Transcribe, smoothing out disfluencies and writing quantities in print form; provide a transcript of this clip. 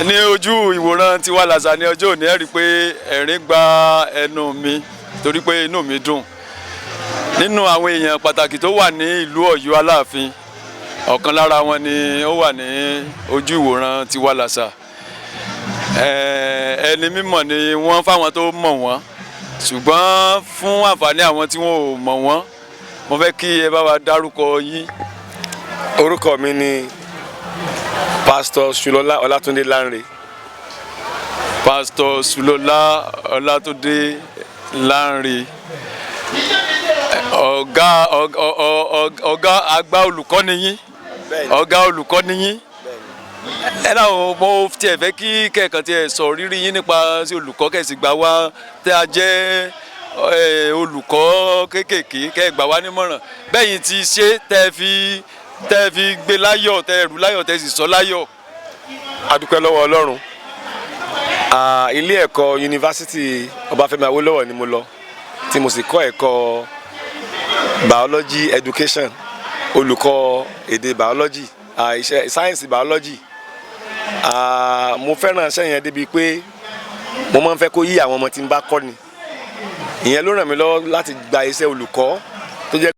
Ní ojú ìwòran Tiwa Làṣà ní ọjọ́ òní, ẹ rí i pé ẹ̀rín gba ẹnu mi torí pé inú mi dùn. Nínú àwọn èèyàn pàtàkì tó wà ní ìlú Ọ̀yọ́ Aláàfin, ọ̀kan lára wọn ni ó wà ní ojú ìwòran Tiwa Làṣà. Ẹni mímọ̀ ni wọ́n fáwọn tó mọ̀ wọ́n, ṣùgbọ́n fún àǹfààní àwọn tí wọ́n ò mọ̀ wọ́n, mo fẹ́ kí ẹ bá wa dárúkọ yín. Orúkọ mi ni Pásítọ̀ Ṣùlọ́lá Ọlátúndé Lánre. Pásítọ̀ Ṣùlọ́lá Ọlátúndé Lánre, ọ̀gá àgbà olùkọ́ ni yín, ọ̀gá olùkọ́ ni yín. Ẹ náà, mo tiẹ̀ fẹ́ kí kẹ̀kàn tiẹ̀ sọ rírí yín nípa sí olùkọ́, kẹ̀sì gbà wá tẹ́ a jẹ́ olùkọ́ kéékèèké, kẹ́ ẹ gbà wá nímọ̀ràn bẹ́yìn ti ṣe tẹ́ fi gbé láyọ̀, tẹ́ rù láyọ̀, tẹ́ sì sọ láyọ̀. A dúpẹ́ lọ́wọ́ Ọlọ́run. Ilé ẹ̀kọ́ Yunifásitì Ọbáfẹ́mi Awólọ́wọ̀ ni mo lọ, tí mo sì kọ́ ẹ̀kọ́ biology education, olùkọ́ èdè biology, iṣẹ́ sáyẹ́nsì biology. Mo fẹ́ràn iṣẹ́ yẹn débi pé mo máa ń fẹ́ kó yí àwọn ọmọ tí ń bá kọ́ ni. Ìyẹn ló ràn mí lọ́wọ́ láti gba iṣẹ́ olùkọ́ tó jẹ́